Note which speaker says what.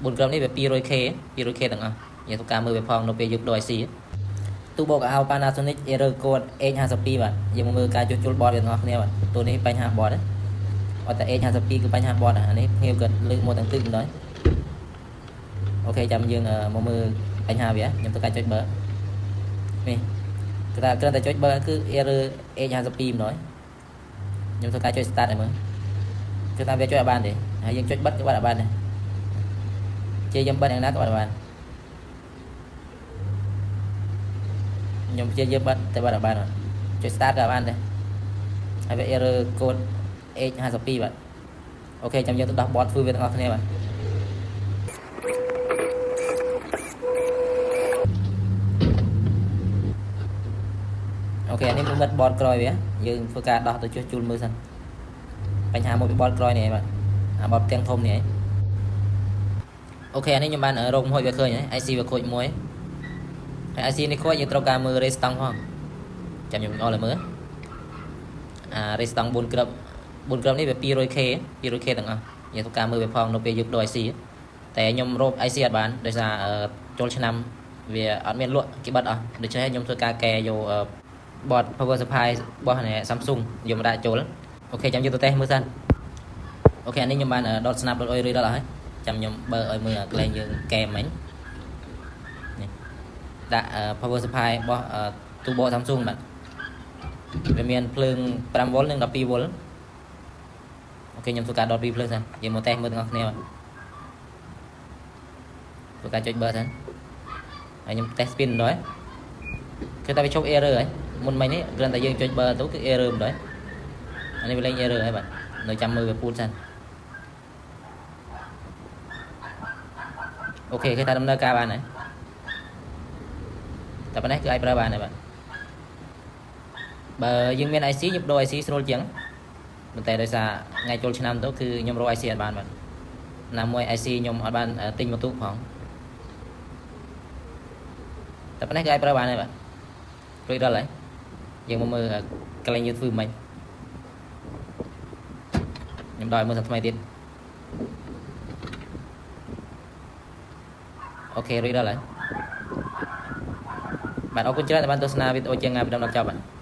Speaker 1: 4គ្រាប់នេះវា 200K 200K ទាំងអស់យើងធ្វើការមើលវាផងនៅពេលយើងដូរ IC ទូបកអាវ Panasonic error code H52 បាទយើងមកមើលការជួសជុលបតវាទាំងអស់គ្នាបាទទូនេះបញ្ហាបតអត់តែ H52 គឺបញ្ហាបតអានេះភ្ញៀវគាត់លើកមកទាំងទឹកម្ដង OK ចាំយើងមកមើលបញ្ហាវាខ្ញុំធ្វើការចុចបើនេះគឺថាគ្រាន់តែចុចបើគឺ error H52 ម្ដងខ្ញុំធ្វើការចុច start ឲ្យមើលគឺថាវាចុចអត់បានទេហើយយើងចុចបិទក៏បិទអត់បានដែរជាយើងបិទយ៉ាងណាក៏បិទអត់បានខ្ញុំព្យាយាមបិទតែបិទអត់បានបាទចុច start ក៏អត់បានដែរហើយវា error code H52 បាទ OK ចាំយើងទៅដោះបតធ្វើវាទាំងអស់គ្នាបាទ OK អានេះមិត្តបតក្រោយវាយើងធ្វើការដោះទៅជួសជុលមើលសិនបញ្ហាមកពីបតក្រោយនេះឯងបាទអាបតផ្ទាំងធំនេះឯង OK អានេះខ្ញុំបានរកមួយវាឃើញហើយ IC វាខូចមួយហើយ IC នេះខូចយើងត្រូវការមើល resistance ផងចាំខ្ញុំអល់ឲ្យមើលអា resistance 4គ្រាប់4គ្រាប់នេះវា 200K 200K ទាំងអស់យើងធ្វើការមើលវាផងនៅពេលយើងដូរ IC តែខ្ញុំរក IC អត់បានដោយសារចូលឆ្នាំវាអត់មានលក់គេបិទអស់ដូច្នេះខ្ញុំធ្វើការកែយកបត power supply របស់ Samsung យកមកដាក់ចូល OK ចាំយើងទៅតេស្តមើលសិន OK អានេះខ្ញុំបានដុតស្នាប់ដុតអុយរួចដល់ហើយចាំខ្ញុំបើឲ្យមើលកន្លែងយើងកែមិញនេះដាក់ power supply របស់ទូបក Samsung បាទវាមានភ្លើង 5V និង 12V OK ខ្ញុំធ្វើការដុតពីភ្លើងសិនយើងមកតេស្តមើលទាំងអស់គ្នាបាទធ្វើការចុចបើសិនហើយខ្ញុំ test spin ម្ដងគឺតែវាឈប់ error ហើយមុនមិញនេះគ្រាន់តែយើងចុចបើទៅគឺ error ម្ដងអានេះវាលែង error ហើយបាទនៅចាំមើលវាពូតសិន OK គេថាដំណើរការបានហើយតែប៉ុណ្ណេះគឺអាចប្រើបានហើយបាទបើយើងមាន IC ខ្ញុំដូរ IC ស្រួលជាងប៉ុន្តែដោយសារថ្ងៃចូលឆ្នាំទៅគឺខ្ញុំរក IC អត់បានបាទណាមួយ IC ខ្ញុំអត់បានទិញមកទូផងតែប៉ុណ្ណេះគឺអាចប្រើបានហើយបាទរួចរាល់ហើយយើងមកមើលកន្លែងយើងធ្វើមិញខ្ញុំដល់ឲ្យមើលសាថ្មីទៀត OK រួចរាល់ហើយបាទអរគុណច្រើនដែលបានទស្សនាវីដេអូជាងងាពីដើមដល់ចប់បាទ។